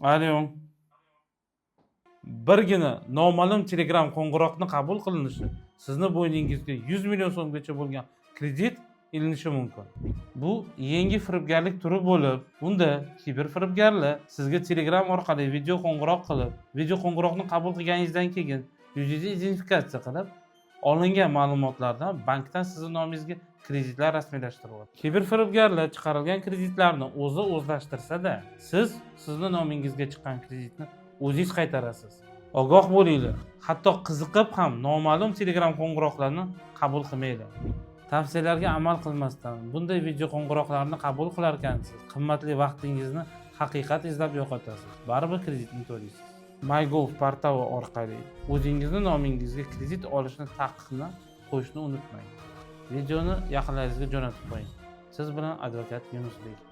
Alo. Birgina noma'lum Telegram qo'ng'iroqni qabul qilinishi sizni bo'yningizga 100 million so'mgacha bo'lgan kredit ilinishi mumkin. Bu yangi firibgarlik turi bo'lib, unda kiber firibgarlar sizga Telegram orqali video qo'ng'iroq qilib, video qo'ng'iroqni qabul qilganingizdan keyin yuzingizni identifikatsiya qilib, olingan ma'lumotlardan bankdan sizni nomingizga kreditlar rasmiylashtiriladi. Kiber firibgarlar chiqarilgan kreditlarni o'zi o'zlashtirsa-da, siz sizni nomingizga chiqqan kreditni o'zingiz qaytarasiz. Ogoh bo'linglar, hatto qiziqib ham noma'lum Telegram qo'ng'iroqlarni qabul qilmanglar. Tavsiyalarga amal qilmasdan bunday video qo'ng'iroqlarni qabul qilarkansiz, qimmatli vaqtingizni haqiqat izlab yo'qotasiz. Baribir kreditni to'laysiz. MyGov portali orqali o'zingizni nomingizga kredit olishni taqiqni qo'yishni unutmang. Videoni yaqinlaringizga jo'natib qo'ying. Siz bilan advokat Yunusbek.